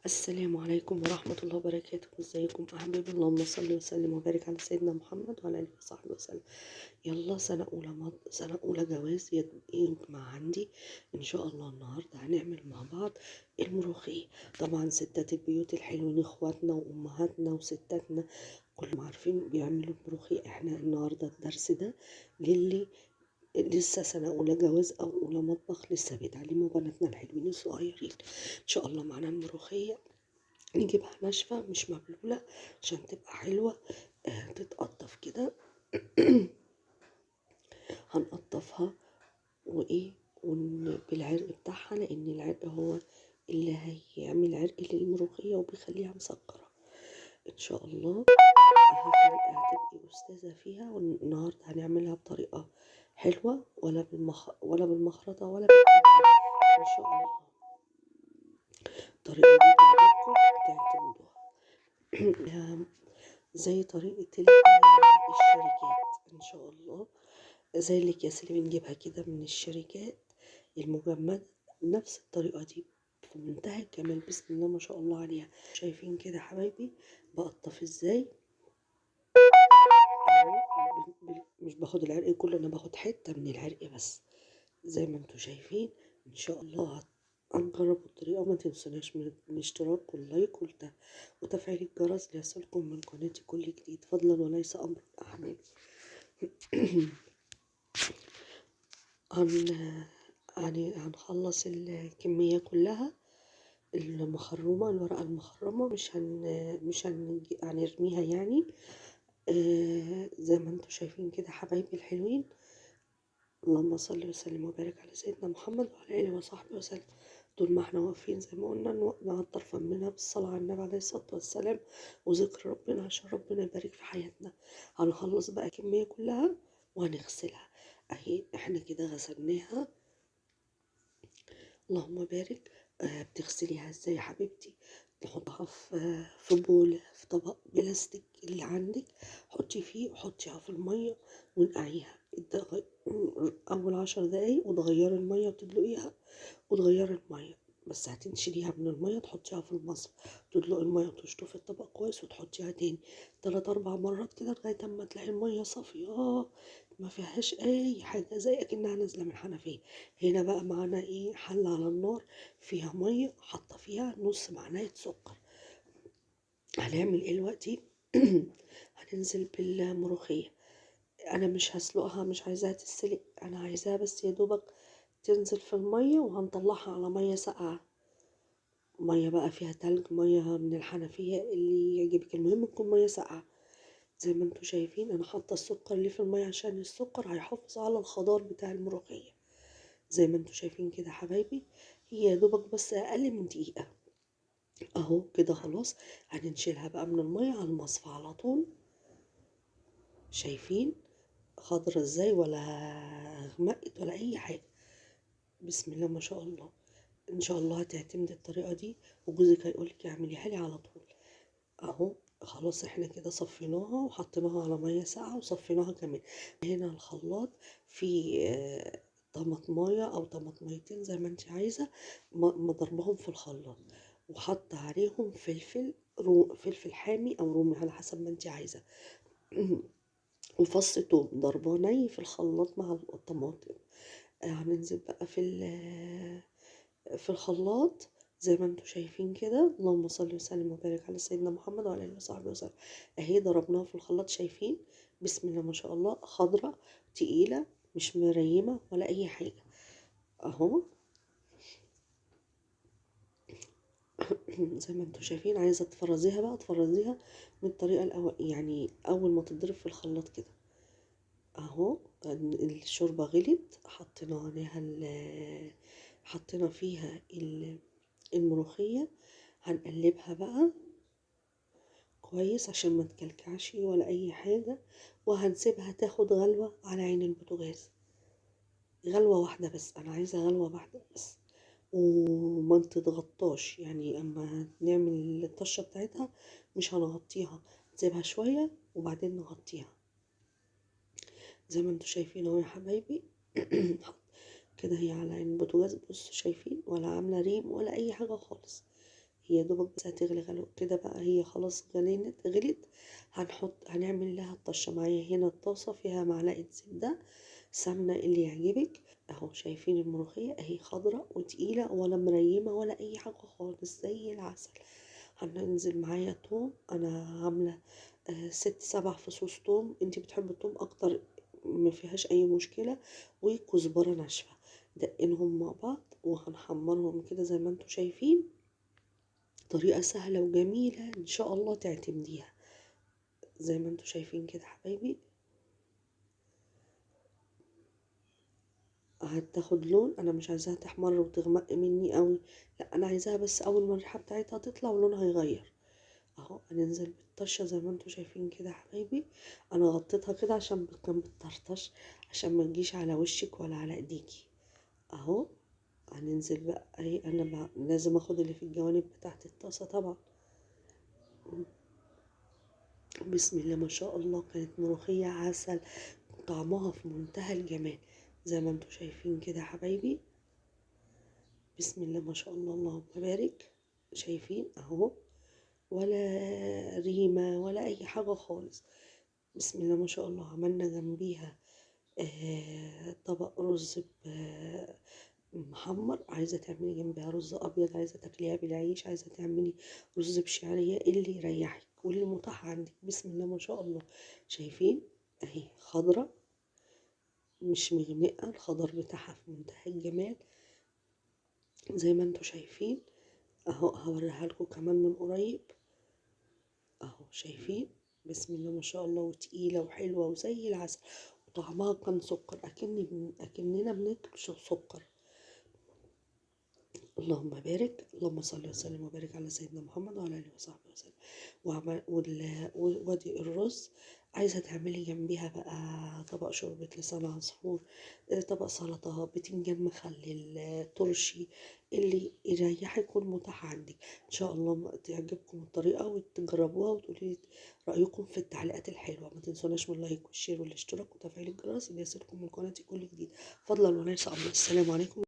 السلام عليكم ورحمة الله وبركاته. ازيكم احبابي؟ اللهم صل وسلم وبارك على سيدنا محمد وعلى اله وصحبه وسلم. يلا سنة أولى جواز يجمع عندي إن شاء الله. النهاردة هنعمل مع بعض الملوخية. طبعا ستات البيوت الحلوين اخواتنا وأمهاتنا وستاتنا كلهم عارفين بيعملوا الملوخية. احنا النهاردة الدرس ده للي لسه سنة أولى جواز أو أولى مطبخ، لسه بيتعلموا، بناتنا الحلوين الصغيرين. إن شاء الله معانا الملوخية نجيبها ناشفة مش مبلولة عشان تبقى حلوة، تتقطف كده. هنقطفها وإيه بالعرق بتاعها، لأن العرق هو اللي هيعمل عرق للملوخية وبيخليها مسكرة. إن شاء الله هتبقي أستاذة فيها. والنهاردة هنعملها بطريقة حلوة، ولا بالمخرطة ولا بالكبة إن شاء الله. الطريقة دي تعجبكم تعتمدوها زي طريقة الشركات إن شاء الله، زي الأكياس اللي بنجيبها كده من الشركات المجمدة، نفس الطريقة دي في منتهى الجمال. بسم الله ما شاء الله عليها. شايفين كده حبايبي بقطف ازاي؟ مش باخد العرق كله، انا باخد حتة من العرق بس، زي ما انتم شايفين. ان شاء الله هنجربوا الطريقة، وما تنسوناش من الاشتراك وال like وتفعيل الجرس ليصلكم من قناتي كل جديد، فضلا وليس امرا احبابي. هنخلص الكمية كلها المخرومه، الورقة المخرمه مش هنرميها يعني. زي ما انتم شايفين كده حبايبي الحلوين. اللهم صل وسلم وبارك على سيدنا محمد وعلى اله وصحبه وسلم. طول ما احنا واقفين زي ما قلنا نعطر فمنا بالصلاة على النبي عليه الصلاة والسلام وذكر ربنا عشان ربنا يبارك في حياتنا. هنخلص بقى الكمية كلها وهنغسلها. اهي احنا كده غسلناها، اللهم بارك. بتغسليها ازاي يا حبيبتي؟ تحطها في بول، في طبق بلاستيك اللي عندك، حطي فيه وحطيها في المية ونقعيها اول 10 دقايق، وتغيري المية وتدلقيها وتغيري المية، بس هتنشليها من المية تحطيها في المصفى، تدلقي المية وتشطفي الطبق كويس وتحطيها تاني 3-4 مرات كده لغاية اما تلاقي المية صافية ما فيهاش اي حاجة، زي اكنها نازله من الحنفية. هنا بقى معانا ايه؟ حله على النار فيها مية، حاطه فيها نص معلقه سكر. هنعمل ايه دلوقتي؟ هننزل بالملوخيه. انا مش هسلقها، مش عايزاها تتسلق، انا عايزاها بس يا دوبك تنزل في المية، وهنطلعها على مية ساقعه، مية بقى فيها تلج، مية من الحنفية اللي يعجبك، المهم تكون مية ساقعه. زي ما انتم شايفين انا حاطه السكر اللي في المية عشان السكر هيحافظ على الخضار بتاع الملوخية. زي ما انتم شايفين كده حبايبي، هي يا دوبك بس اقل من دقيقة اهو كده خلاص. هننشلها بقى من المية على المصفى على طول. شايفين خضرة ازاي؟ ولا غمقت ولا اي حاجة، بسم الله ما شاء الله. ان شاء الله هتعتمدي الطريقة دي وجوزك هيقولك اعمليها لي على طول. اهو خلاص احنا كده صفيناها وحطيناها على مية ساقعه وصفيناها كمان. هنا الخلاط في طماطمايه او طماطميتين زي ما انت عايزه، مضربهم في الخلاط، وحط عليهم فلفل فلفل حامي او رومي على حسب ما انت عايزه، وفص توم ضرباه ني في الخلاط مع الطماطم. هننزل بقى في الخلاط زي ما انتم شايفين كده. اللهم صل وسلم وبارك على سيدنا محمد وعلى اله وصحبه وسلم. اهي ضربناها في الخلاط، شايفين بسم الله ما شاء الله، خضرة تقيلة مش مريمه ولا اي حاجة اهو. زي ما انتم شايفين. عايزه تفرزيها بقى تفرزيها من الطريقة الاول، يعني اول ما تضرب في الخلاط كده اهو. الشوربة غليت، حطينا عليها حطينا فيها الملوخية. هنقلبها بقى كويس عشان ما تكلكعش ولا اي حاجة، وهنسيبها تاخد غلوه على عين البوتاجاز، غلوه واحدة بس، انا عايزه غلوه واحدة بس، وما تتغطاش. يعني اما نعمل الطشه بتاعتها مش هنغطيها، نسيبها شوية وبعدين نغطيها. زي ما انتم شايفين اهو يا حبايبي. كده هي على عين البوتاجاز، بصوا شايفين، ولا عامله ريم ولا اي حاجة خالص. هي دوبك بس هتغلي غلو كده بقى، هي خلاص غليت. هنعمل لها الطشه. معايا هنا الطاسه فيها معلقه زبدة، سمنه اللي يعجبك اهو. شايفين الملوخية اهي خضرة وتقيله ولا مريمه ولا اي حاجة خالص، زي العسل. هننزل معايا توم، انا عامله 6 7 فصوص توم، انتي بتحبي التوم اكتر ما فيهاش اي مشكلة، وكزبره ناشفة. دقنهم مع بعض وهنحمرهم كده زي ما انتوا شايفين. طريقه سهلة وجميلة ان شاء الله تعتمديها زي ما انتوا شايفين كده حبايبي. هتاخد لون، انا مش عايزاها تحمر وتغمق مني قوي، لا انا عايزاها بس اول ما الريحة بتاعتها تطلع ولونها يغير اهو. هننزل بالطشه زي ما انتوا شايفين كده حبايبي. انا غطيتها كده عشان كان بتطرطش، عشان ما تجيش على وشك ولا على ايديكي اهو. هننزل بقى اهي، انا لازم اخد اللي في الجوانب بتاعت الطاسه طبعا. بسم الله ما شاء الله، كانت ملوخية عسل، طعمها في منتهى الجمال زي ما انتوا شايفين كده حبايبي. بسم الله ما شاء الله، اللهم بارك. شايفين اهو، ولا ريمة ولا اي حاجة خالص. بسم الله ما شاء الله. عملنا جنبيها طبق رز محمر. عايزة تعملي جنبها رز ابيض، عايزة تاكليها بالعيش، عايزة تعملي رز بشعرية، اللي يريحك واللي متاح عندك. بسم الله ما شاء الله. شايفين اهي خضرة مش مغمقة، الخضر بتاعها في منتهى الجمال زي ما انتوا شايفين اهو. هوريها لكم كمان من قريب اهو. شايفين بسم الله ما شاء الله، وتقيلة وحلوة وزي العسل، وطعمها كان سكر، اكننا بناكل سكر. اللهم بارك، اللهم صل وسلم وبارك على سيدنا محمد وعلى اله وصحبه وسلم. وادي الرز. عايزه تعملي جنبيها بقى طبق شوربة لسان عصفور، طبق سلطة، بتنجان مخلل، ترشي، اللي يريحك والمتاح عندك. ان شاء الله تعجبكم الطريقة وتجربوها وتقولي لي رايكم في التعليقات الحلوة. ما تنسوناش من ال like وال share والاشتراك وتفعيل الجرس ليصلكم من قناتي كل جديد. فضلا وليس امرا. السلام عليكم.